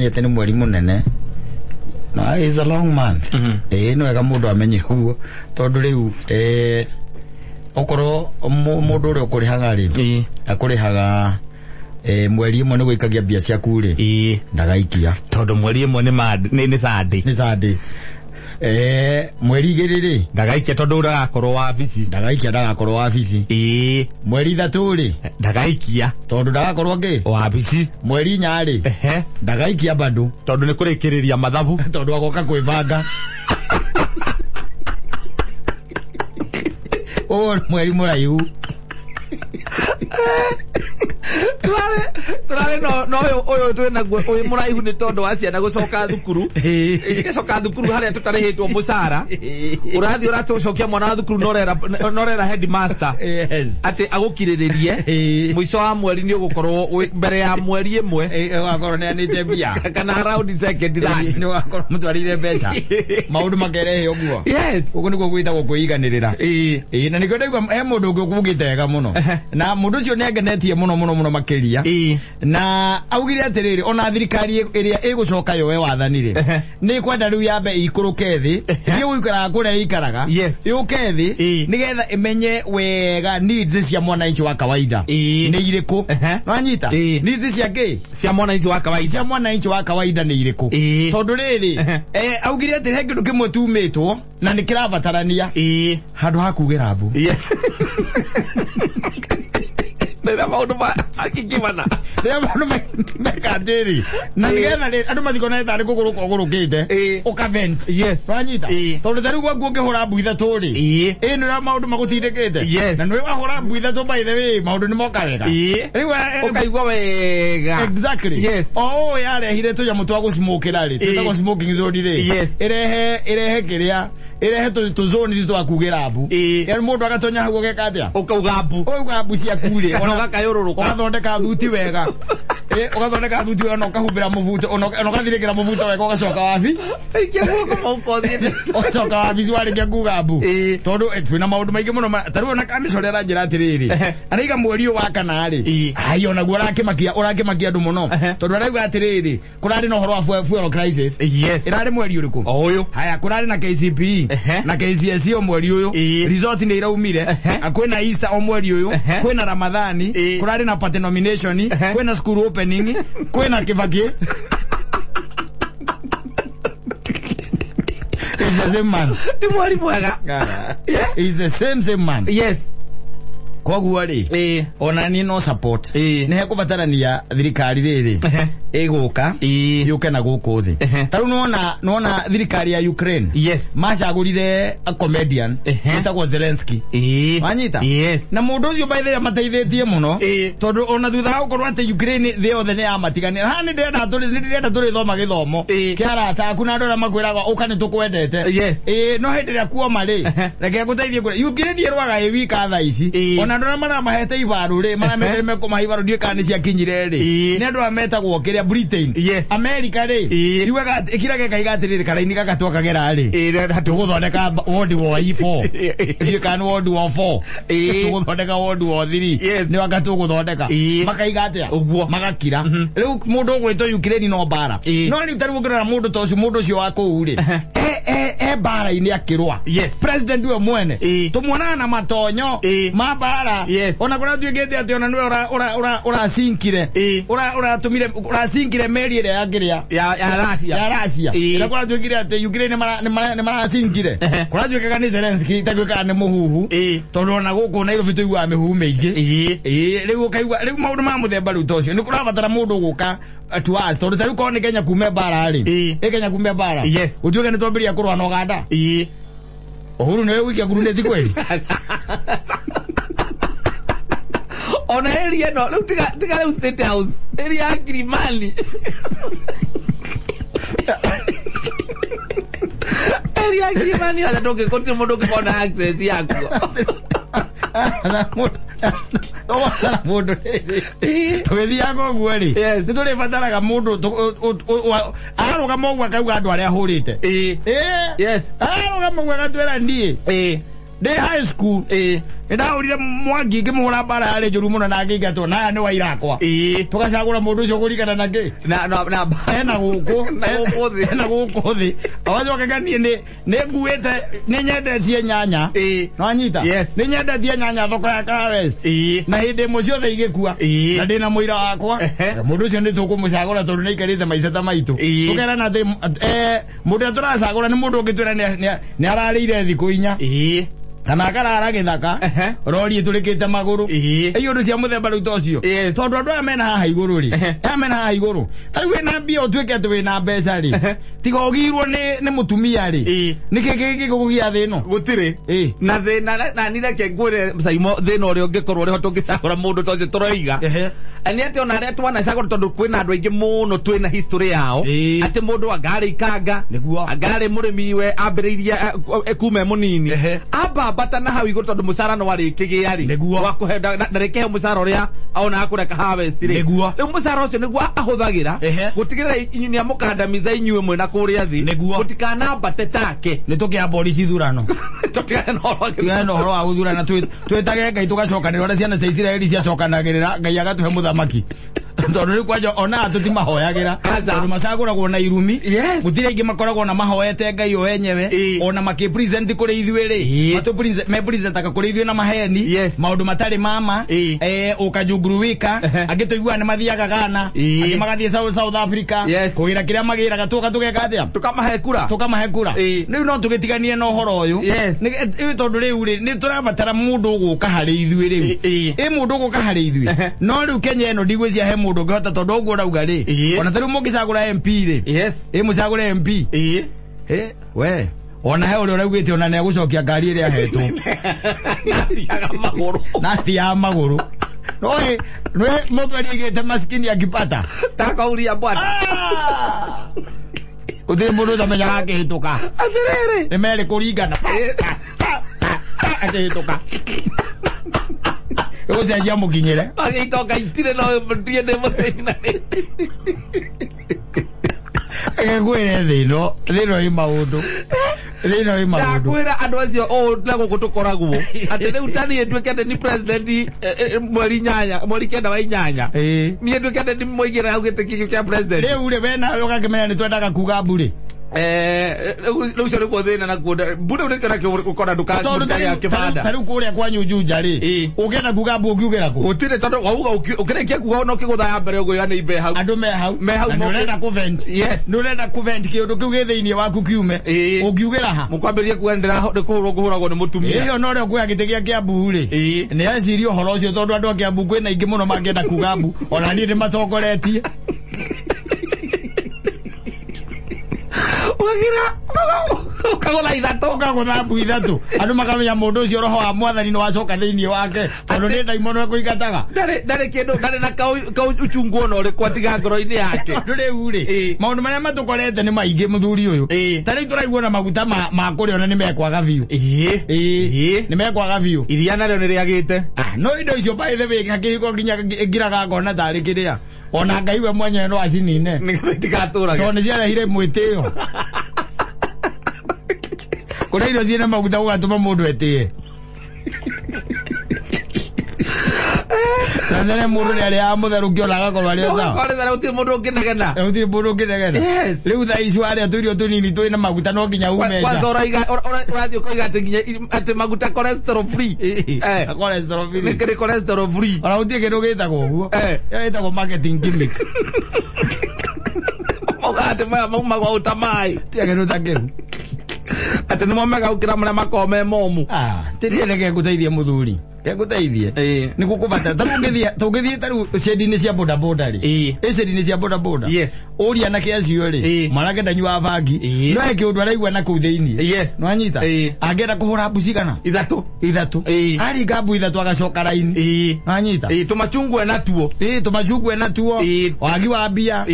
Menyete nĩ mweri mũnene na is a long month. Ĩĩ, nĩ wega mũndũ amenye ũguo, tondũ rĩu okorwo mũndũ ũrĩa ũkũrĩhaga rĩ, akũrĩhaga mweri ĩmwe nĩ gũikagia mbia ciaku rĩ, ndagaikia. Tondũ mweri ĩmwe nĩ Sunday. Nĩ Sunday. Mweri 2 rĩ, ndagaikia tondũ ndagakorwo wabici. Ndagaikia, ndagakorwo wabici. Mweri 3 rĩ, ndagaikia tondũ ndagakorwo ngĩ wabici. Mweri 4 rĩ, ndagaikia bado tondũ nĩ kũrĩkĩrĩria mathabu. Tondũ agoka kwĩbanga. Ũyũ nĩ mweri mũraihu. Tũrarĩ no ũyũ twĩ naguo ũyũ mũraihu nĩ tondũ wa ciana gũcoka thukuru, cigacoka thukuru harĩa tũtarĩhĩtwo mũcara. Ũrathiĩ ũratũcokia mwana wa thukuru, norera headmaster atĩ agũkirĩrĩrie. Mũico wa mweri nĩ ũgũkorwo mbere ya mweri 1. Ũgakorwo nĩanĩte mbia kana round second third. Nĩ ũgakorwo mũtwarire mbeca, maũndũ makerehe ũguo. Ũguo nĩguo gwĩtagwo kwĩiganĩrĩra. Ĩĩ, na nĩkĩo ndaigua he mũndũ ũngĩ ũkugĩte wega mũno, na mũndũ ũcio nĩ angenetie mũno mũno mũno makĩria, na augire atĩrĩrĩ, ona thirikari ĩrĩa ĩgũcoka yoe wathani rĩ, nĩ kwenda rĩu yambe ĩikũrũke thĩ, ĩthiĩ gũikaraga kũrĩa ĩikaraga, yũke thĩ, nĩgetha ĩmenye wega needs cia mwananchi wa kawaida nĩ irĩkũ. Nwanyita? Needs cia kĩ? Cia mwananchi wa kawaida. Cia mwananchi wa kawaida nĩ irĩkũ? Tondũ rĩrĩ, augire atĩ he kĩndũ kĩmwe tumĩtwo na nĩ kĩrabatarania handũ ha kugĩra mbu. Yes, rĩrĩa maũndũ makingimana. Rĩrĩa maũndũ meka atĩrĩ, na nĩgetha andũ matikone tarĩ kũgũrũka ũgũrũkĩte, ũka vent. Wanyita? Tondũ ta rĩu gwaku ũngĩhũra mbu ithatũ rĩ, ĩ nĩ ũrĩa maũndũ magũtindĩkĩte. Na nĩ wahũra mbu ithatũ, by the way, maũndũ nĩ moka wega. Rĩu ũkaigua wega. Exactly. O ũũ yarehire tũnyamũ twa gũcimũkĩra rĩ, twĩtagwo smoking zone rĩ, ĩrehe kĩrĩa ĩrehe tũ zones twa kugĩra mbu. Yaani mũndũ agatonya hau ũgeka atĩa? Ũkauga mbu. Ũkauga mbu ciaku rĩ, kana ũgakayũrũrũka. Ũgathondeka thuti wega. Ũgathondeka thuti wega na ũkahumbĩra mũbuto, ona ũgathirĩkĩra mũbuto wega, ũgacoka wabi. Aikia guoko mũhuko ũthiĩ. Ũgacoka wabici warĩkia kuga mbu. Tondũ twĩna maũndũ maingĩ mũno ta rĩu ona kamĩcore aranjĩra atĩrĩrĩ, araiga mweri ũyũ wa kana rĩ, ai onaguo ũrakĩmakia andũ mũno, tondũ arauga atĩrĩrĩ, kũrarĩ na ũhoro wa fuel crisis. Ĩrarĩ mweri ũrĩkũ? O ũyũ. Haya, kũrarĩ na KCPE na KCSE o mweri ũyũ. Result nĩ iraumire. Kwĩna Easter o mweri ũyũ, kwĩna Ramadhani, kũrarĩ na party nomination, kwĩna school opening, kwĩna Kibaki. It's the same man. Ti mweri mwega. It's the same same man. Koguo rĩ, ona niĩ no support, nĩ hekũbatarania thirikari rĩrĩ ĩgũka yũke na gũkũ thĩ. Ta rĩu nĩwona thirikari ya Ukraine macagũrire a comedian wĩtagwo Zelensky. Wanyita? Yes. Na mũndũ ũcio, by the way, amateithĩtie mũno, tondũ ona thutha wa gũkorwo atĩ Ukraine thĩ yothe nĩ yamatiganĩra, haha nĩ ndĩrenda tũrĩthoma gĩthomo kĩa arata aku na andũ arĩa makwĩraga ũka nĩ tũkwendete. Ĩĩ, no hĩndĩ ĩrĩa kuoma rĩ, reke ngũteithie kũrĩa Ukraine ĩrwaga ĩ wika thaa ici. Ona andũ arĩa maramahete ibaru rĩ, maramete mekũmahe ibaru, ndiũĩ kana nĩ ciakinyire rĩ, nĩ andũ arĩa metagwo kĩrĩa Britain. America rĩ, yugaga ĩkiraga ĩkaiga atĩrĩrĩ, karaini gaka twakagera rĩ, tũgũthondeka World War 4, ndiũĩ kana nĩ World War 4, tũgũthondeka World War 3. Nĩ wanga tũgũthondeka. Makaiga atĩa? Ũguo. Magakira. Rĩu mũndũ ũgwĩtwo Ukraine no mbara. No rĩu tarĩu ũngĩrora mũndũ ta ũcio, mũndũ ũcio wa kũu rĩ, e mbara-inĩ akĩrũa. President we mwene tũmuonaga na matonyo ma mbara. Ona kũrĩa tuĩkĩte atĩ ona nĩwe ũracinkire, ũratũmire ũracinkire meri ĩrĩa ya kĩrĩa ya Russia. Ya Russia. Ĩrĩa kũratuĩkire atĩ Ukraine nĩ maracinkire, kũratuĩkaga nĩ Zelensky, itaguĩkaga nĩ mũhuhu, tondũ ona gũkũ Nairobi tũiguaga mĩhuhu mĩingĩ. Ĩĩ, rĩu ũkaigua rĩu maũndũ ma mũthemba rĩu ta ũcio nĩ kũrabatara mũndũ gũka to us, tondũ ta rĩu korwo nĩ Kenya kume mbara rĩ, ĩ Kenya kume mbara, gũtuĩke nĩ twambĩrĩria kũrũa na Ũganda, Uhuru nĩwe gũikia guruneti kweli? Ona area ĩno rĩu, tiga rĩu State House, area ya Kilimani, area ya Kilimani yothe ndũngĩgũtirĩ mũndũ ũngĩkorwo na access yakuo. Mũndũ rĩrĩ tũgĩthiaga ũguo rĩ, nĩ tũrĩbataraga mũndũ arũgama ũguo akauga andũ arĩa ahũrĩte. Ĩĩ. Arũgama ũguo agatwĩra niĩ. Ndĩ high school nĩndahũrire Mwangi ngĩmũhũra mbara yarĩ njũru mũno na ngĩingatwo na aya nĩ waira akwa. Tũgacagũra mũndũ ũcio kũringana na kĩ na hena gũkũ na gũkũ thĩ. Hena gũkũ thĩ. Agacoka niĩ nĩ nguĩte nĩ nyendetie nyanya. Nĩwanyita? Yes. Nĩ nyendetie nyanya thoko ya Kahawa West. Na hĩndĩ ĩmwe ciothe igĩkua. Na ndĩna mũira wakwa. Mũndũ ũcio nĩ tũkũmũcagũra tondũ nĩ aikarĩte maica ta maitũ. Tũkerana atĩ mũndũ ũrĩa tũracagũra nĩ mũndũ ũngĩtwĩra nĩ ararĩire thikũ inya. Kana akarara gĩthaka rori ĩtũrĩkĩte magũrũ. Ĩ ũndũ cia mũthemba rĩu ta ũcio. Tondũ andũ aya mena haha igũrũ rĩ, aya mena haha igũrũ, ta rĩu wĩna mbia ũtuĩke atĩ wĩna mbeca rĩ, tiga ũgirwo nĩ mũtumia rĩ, nĩkĩ gĩgũkũgia thĩ ĩno? Gũtirĩ. Na thĩna na ni reke ngwĩre Saimo thĩna ũrĩa ũngĩkorwo ũrĩ ho tũngĩcagũra mũndũ ta ũcio tũroiga. Nĩ atĩ ona arĩa twanacagũra tondũ kwĩna andũ aingĩ mũno twĩna history yao. Atĩ mũndũ angarĩ ikanga, angarĩ mũrĩmi we ambĩrĩirie kuma e mũnini. Amba na hau igũrũ tondũ mũcara no arĩkĩgĩa rĩ. Wa kũhe ndarĩkĩhe mũcara ũrĩa onaga kũrĩa Kahawa West rĩ. Rĩu mũcara ũcio nĩguo ahũthagĩra gũtigĩrĩra inyuĩ nĩamũkandamiza inyuĩ mwĩna kũrĩa thĩ. Mũtikanambate take. Nĩ tũkĩamba cithurano. Tũtigane na ũhoro wa gũthurana twĩtage Ngai tũgacokanĩrĩra ũrĩa ciana cia Isiraeli ciacokanagĩrĩra Ngai agatũhe mũthamaki. Tondũ rĩu kwanja ona tũtimahoyagĩra tondũ macagũragwo na irumi. Gũtirĩ aingĩ makoragwo na mahoete Ngai o enyewe ona makĩpresent kũrĩ ithuĩ rĩ mepresentaga kũrĩ ithuĩ na maheni maũndũ matarĩ mama ũkajunguruwika angĩ tũiguaga nĩ mathiaga Ghana angĩ magathiĩ South Africa kũgĩra kĩrĩa magĩraga tũka tũgeka atĩa tũkamahe kura. Rĩu no tũgĩtiganie na ũhoro ũyũ tondũ rĩu rĩ nĩ tũrabatara mũndũ ũgũka harĩ ithuĩ rĩu ĩ mũndũ ũgũka harĩ ithuĩ no rĩu Kenya ĩno ndigwĩciria he mũndũ ũngĩhota tondũ ũguo ũrauga rĩ ona ta rĩu mũngĩcagũra MP rĩ ĩ mũcagũre MP we ona he ũrĩa ũraugĩte ona nĩegũcokia ngari ĩrĩa ahetwo na athiaga magũrũ no mũndũ arĩigĩte maskini akipata takauria bwana gũtirĩ mũndũ ũtamenyaga akĩhĩtũka atĩrĩrĩ nĩ merĩ kũringana akĩhĩtũka gũcenjia mũkinyĩre agĩitonga itirĩ no ndiĩ ndĩ mũthĩna ngwĩre thĩ ĩno ĩ maũndũ thĩ ĩno ĩ maũndũ ndakwĩra andũ acio ũũ na gũkũ tũkoragwo atĩ rĩu ta niĩ nduĩke atĩ ni president mweri 9 wa inyanya niĩ nduĩke atĩ nĩ mũigĩra hau gĩtĩ kĩu kĩa president rĩu rĩ we nawe ũgakĩmenya nĩ twendaga kuga mbũrĩ rĩu ũcio nĩguo thĩna naguo mbũrĩ nĩkĩo nakĩo ũkona ndũkagĩa kĩbanda ta rĩu kũrĩa kwanyu Juja rĩ ũngĩenda kuga mbu ũngiugĩra kũ gũtirĩ tondũ wauga ũkĩrĩkia kuga no kĩgũtha ya mbere ũguo nĩ imbe hau andũ me hau na nĩũrenda kũvent nĩũrenda kũvent kĩũndũ kĩu gĩ thĩinĩ waku kiume ũngiugĩra ha mũkwambĩrĩria kuga nĩ kũhũrwo ngũhũragwo nĩ mũtumia ĩyo no rĩo kuoya gĩtĩ gĩa Kĩambu rĩ nĩ ecirie ũhoro ũcio tondũ andũ a Kĩambu kwĩna aingĩ mũno mangĩenda kuga mbu ona niĩ nĩmatongoretie ũkagira ũkagũtha ithatũ ũkagũtha mbu ithatũ andũ makamenya mũndũ ũcio roho wa mwathani nĩwacoka thĩinĩ wake tondũ nĩ ndaimono ĩkũingataga ndarĩ kĩndũ ndarĩ na kauchungu ona ũrĩkũ atiga ngoro-inĩ yake tondũ rĩu rĩ maũndũ marĩa matũkorete nĩ maingĩ mũthuri ũyũ ta rĩu tũraigua na maguta ma kũrĩa ona nĩ mekwaga biũ nĩ mekwaga biũ iria narĩo nĩ rĩagĩte no indo icio by the way kĩhiko nginya ngiraga ngona tarĩ kĩrĩa ona Ngai we mwenyewe no acinine nĩgetha itigatũrage tondũ nĩ ciarehire mwĩtĩo kũrĩa irio ciĩna maguta gũgatũma mũndũ etĩe na tene mũndũ nĩ arĩaga mũtherũkio na agakorwo arĩ o sawa gũtirĩ mũndũ ũngĩnegena gũtirĩ mũndũ ũngĩnegena rĩu thaa ici warĩa tũirio tũnini twĩna maguta no nginya ume nja kwanza ũrathiĩ ũkoiga atĩ nginya atĩ maguta cholesterol free cholesterol free nĩ cholesterol free ona gũtirĩ kĩndũ gĩtagwo ũguo ĩyo ĩtagwo marketing gimmick mauga atĩ maya maumagwo au ta maĩ tiga kĩndũ ta kĩu atĩ nĩmo mega gũkĩra marĩa makoragwo me momũ tĩria reke ngũteithie mũthuri ngũteithie nĩ gũkũbatara ta tũngĩthiĩ ta rĩu cendi-inĩ cia bodaboda rĩ ĩ cendi-inĩ cia bodaboda ũria anake acio rĩ mwanake ndanyuaga bangi no he kĩũndũ araigua na kũu thĩinĩ nĩwanyita angĩenda kũhũra mbu cigana ithatũ aringa mbu ithatũ agacoka raini nĩwanyita tũmachungwa natuo tũmachungwa natuo wagi wa mbia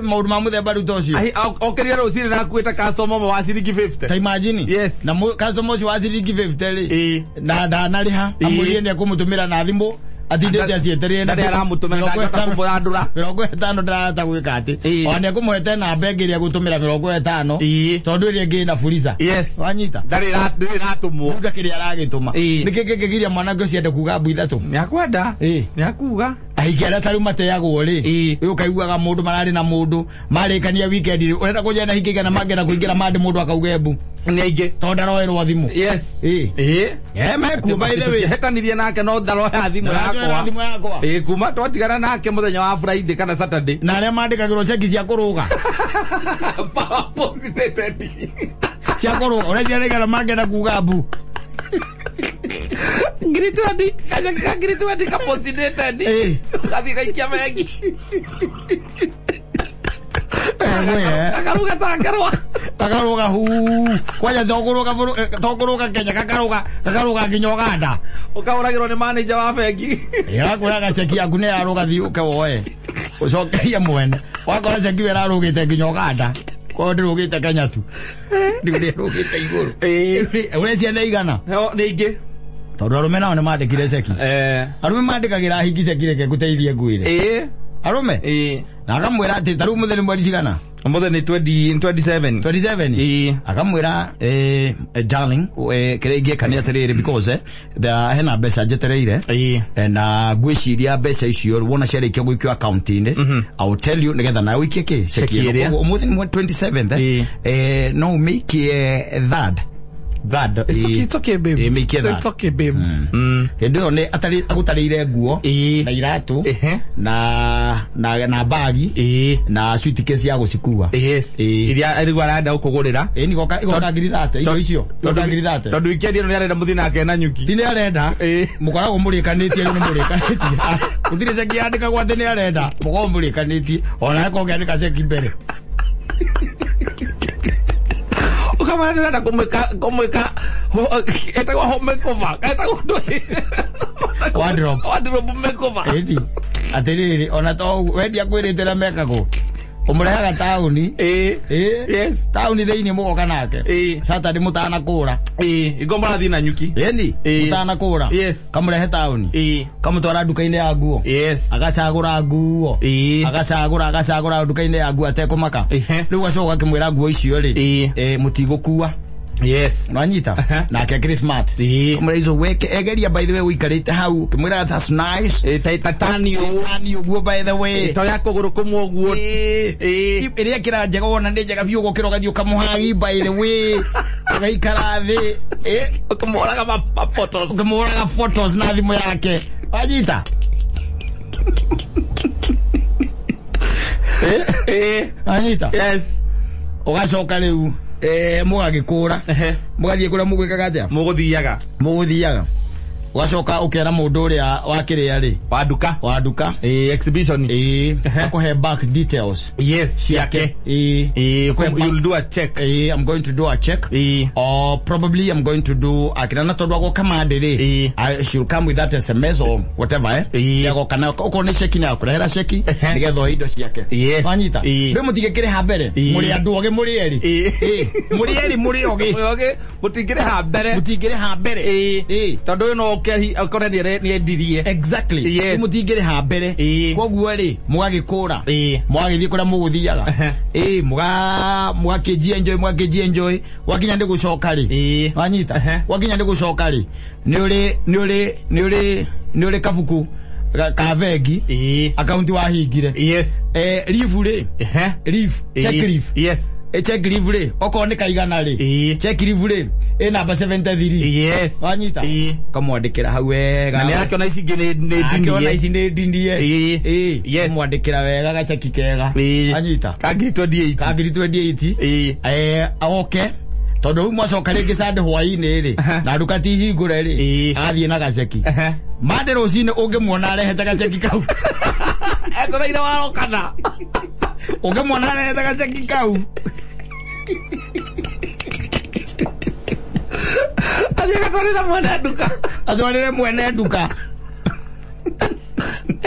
maũndũ ma mũthemba rĩu ta ũcio okĩrire rũcinĩ na akuĩte customer ũmwe wa ciringi 50 ta imagine na customer ũcio wa ciringi 50 rĩ na ndanarĩha amũrie nĩ ekũmũtũmĩra na thimũ Atindĩte acietereire na aramũtũmĩra ndangĩhota kũmũrandũra. 50 ndarahota gwĩka atĩ. Ona nĩekũmũhete namba ĩngĩ ĩrĩa egũtũmĩra 50. Tondũ ĩrĩa ĩngĩ ĩna fuliza. Yes. Wanyita? Ndarĩ ĩratũmwo. Uga kĩrĩa aragĩtũma. Nĩkĩ kĩngĩgiria mwanake ũcio ende kuga mbu ithatũ? Nĩakwenda. Nĩakuga. Ahiki arĩa ta rĩu mateagwo rĩ. Ũyũ ũkaiguaga mũndũ mararĩ na mũndũ marĩkania weekend rĩ, ũrenda kũnjĩra na hiki igana mangĩenda kũingĩra mandĩ mũndũ akauga mbu. Nĩ aingĩ. Tondũ ndaroerwo thimũ. Yes. Mekuo by the way. Hetanirie nake no ndaroya thimũ yakwa. Thimũ yakwa. Kuma twatigana nake mũthenya wa Friday kana Saturday. Na arĩa mandĩkagĩrwo ceki cia kũrũga. Positive. Cia kũrũga. Ũrĩa ciana igana mangĩenda kuga mbu. Ngiri 20. Kaceki ka ngiri 20 ka postdated. Gathiĩ gaikia bengi. Kakaruga ta karũa. Kakaruga hu. Kwanja tokũrũga Kenya kakaruga kakaruga nginya Uganda. Ũkahũragĩrwo nĩ manager wa bengi. Ĩrakwĩraga ceki yaku nĩ yarũga thiĩ ũke woe. Ũcokerie mwene. Wakora ceki ĩyo ĩrarũgĩte nginya Uganda. Koguo ndĩrũgĩte Kenya tu. Rĩu nĩrũgĩte igũrũ. Ũrĩa ciana igana? Nĩ ingĩ. Tondũ arũme nao nĩ mandĩkire ceki. Arũme mandĩkagĩra ahiki ceki reke ngũteithie ngwĩre. Arũme? Na akamwĩra atĩ ta rĩu mũthenya nĩ mweri cigana? Mũthenya nĩ 27. 27? Akamwĩra darling, kĩrĩa ingĩka nĩ atĩrĩrĩ because hena mbeca njetereire. Na ngwĩciria mbeca icio wona ciarĩkia gũikio account-inĩ, I will tell you nĩgetha nawe ũikie kĩ? Ceki ĩno. Koguo ũmũthĩ nĩ 27th, no ũmĩikie third. That. It's okay, it's okay, babe. It's okay, babe. Hĩndĩ ĩyo nĩ agũtarĩire nguo na iratũ na bagi na suitcase ya gũcikua. Yes. Iria rĩu arenda gũkũgũrĩra. Nĩ igoka ngiri 30 indo icio. Igoka ngiri 30. Tondũ weekend ĩno nĩ arenda mũthiĩ nake na nyuki. Ti nĩ arenda. Mũkoragwo mũrĩkanĩtie rĩu nĩ mũrĩkanĩtie. Gũtirĩ ceki yandĩkagwo atĩ nĩ arenda. Mũkoragwo mũrĩkanĩtie. Ona akorwo ũngĩandĩka ceki mbere. Ukamara ndĩrenda kũmwĩka etagwo home makeover etagwo ndũĩ wardrobe wardrobe makeover. Ĩni atĩrĩrĩ ona to wendia kwĩrĩte na mekagwo ũmũrehaga taũni. Yes. Taũni thĩinĩ mũgoka nake. Saturday mũtanakũra. Ingo mũrathiĩ na nyuki. Ĩni mũtanakũra. Yes. Kamũrehe taũni. Kamũtwara nduka-inĩ ya nguo. Yes. Agacagũra nguo. Agacagũra nduka-inĩ ya nguo atekũmaka. Rĩu gacoka gakĩmwĩra nguo icio rĩ mũtigũkua. Yes. Nwanyita? Nake akĩrĩ smart. Kamũra icio weke egeria by the way ũikarĩte hau. Kĩmwĩra that's nice. Tatani ũguo by the way. To ya kũgũrũ kũmwe ũguo. Ĩrĩa ĩkĩra njega wona nĩ njega biũ gũkĩra ũgathiĩ ũkamũhagi by the way. Ũgaikara thĩ. Ũkĩmũraga ma photos. Ũkĩmũraga photos na thimũ yake. Wanyita? Wanyita? Yes. Ũgacoka rĩu mũgagĩkũra. Mũgathiĩ kũrĩa mũgwĩkaga atĩa? Mũgũthiaga. Mũgũthiaga. Ũgacoka ũkera mũndũ ũrĩa wakĩrĩa rĩ. Wa nduka. Wa nduka. Exhibition. Akũhe back details. Yes, ciake. You'll do a check. I'm going to do a check. Or probably I'm going to do akirana tondũ agoka Monday rĩ. I should come with that SMS or whatever. Agoka na okorwo nĩ ceki na akũrehera ceki nĩgetha oe indo ciake. Wanyita? Rĩu mũtingĩkĩrĩha mbere. Mũrĩ andũ ogĩ mũrĩ erĩ. Mũrĩ erĩ mũrĩ ogĩ. Mũrĩ ogĩ mũtingĩrĩha mbere. Mũtingĩrĩha mbere. Tondũ ũyũ no ũkore nĩ endirie. Exactly. Mũtingĩrĩha mbere. Koguo rĩ mũgagĩkũra. Mũgagĩthiĩ kũrĩa mũgũthiaga. Mũgakĩnjia enjoy mũgakĩnjia enjoy. Wakinya nĩ gũcoka rĩ. Wanyita? Wakinya nĩ gũcoka rĩ. Nĩ ũrĩ kabuku ka bengi. Akaunti wahingire. Yes. Leave rĩ. Leave. Check leave. Yes. Check leave rĩ okorwo nĩ kaigana rĩ. Check leave rĩ ĩ namba 73. Yes. Wanyita? Kamwandĩkĩra hau wega. Na nĩ akĩona ici ingĩ nĩ ndinie. Akĩona ici nĩ ndinie. Yes. Kamwandĩkĩra wega gaceki kega. Wanyita? Ka ngiri 28. Ka ngiri 28. Oke. Tondũ rĩu mwacoka rĩngĩ Sunday hwaĩ-inĩ rĩ na nduka ti hingũre rĩ agathiĩ na gaceki. Monday rũcinĩ ũngĩmuona arehete gaceki kau. Etereire warokana. Ũngĩmuona arehete gaceki kau. Athiĩ agatwarĩra mwene nduka. Atwarĩre mwene nduka.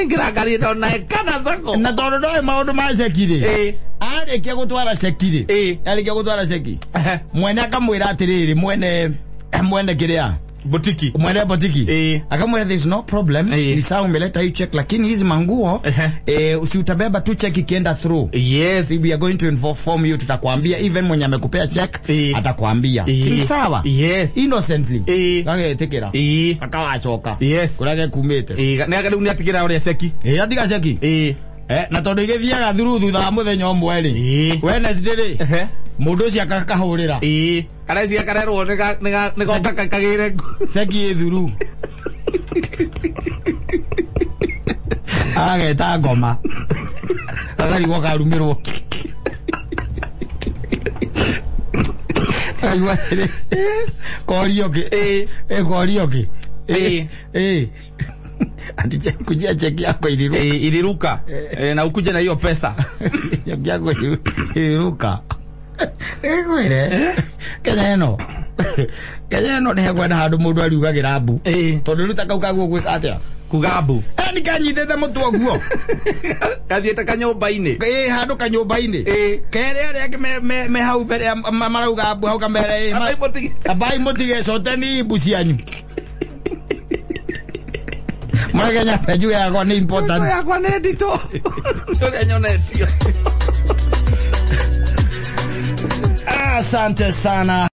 Ingĩra ngari ĩno nae kana soko. Na tondũ ndoĩ maũndũ ma ceki rĩ. Arĩkia gũtwara ceki rĩ. Arĩkia gũtwara ceki. Mwene akamwĩra atĩrĩrĩ mwene kĩrĩa. Botiki. Mwene botiki. Akamwambia there is no problem. Ni sawa umeleta hii check lakini hizi manguo usiutabeba tu check ikienda through. Yes. We are going to inform you, tutakwambia even mwenye amekupea check atakwambia. Si sawa? Yes. Innocently. Gagetikira. Akawacoka. Yes. Kuraga kumite. Nĩ rĩu nĩ atigĩra ũrĩa ceki. Atiga ceki. Na tondũ igĩthiaga through thutha wa mũthenya ũmwe rĩ. Wednesday rĩ. Mũndũ ũcio akahũrĩra. Kareciria karerwo nĩ goka kagĩre ceki ĩ through. Agageta ngoma. Gakarigwo karumĩrwo. Akaigua atĩrĩ, korio kĩ? Korio kĩ? Ati kujia cheki yako iliruka. Iliruka. Na ukuje na hiyo pesa. Cheki yako iliruka. Ĩkwĩre Kenya ĩno. Kenya ĩno nĩ hekwenda handũ mũndũ ariugagĩra mbu. Tondũ rĩu ta kau kaguo gwĩka atĩa? Kuga mbu. Nĩ kanyitĩte mũtwe ũguo. Kathiĩte kanyũmba-inĩ. Handũ kanyũmba-inĩ. Kerĩ arĩa angĩ me hau mbere marauga mbu hau kamere. Ambai mũtige coteni mbu cianyu. Mũreke njuge yakwa nĩ important. Yakwa nĩ nditũ. Ũrĩa nyonetio. Asante sana.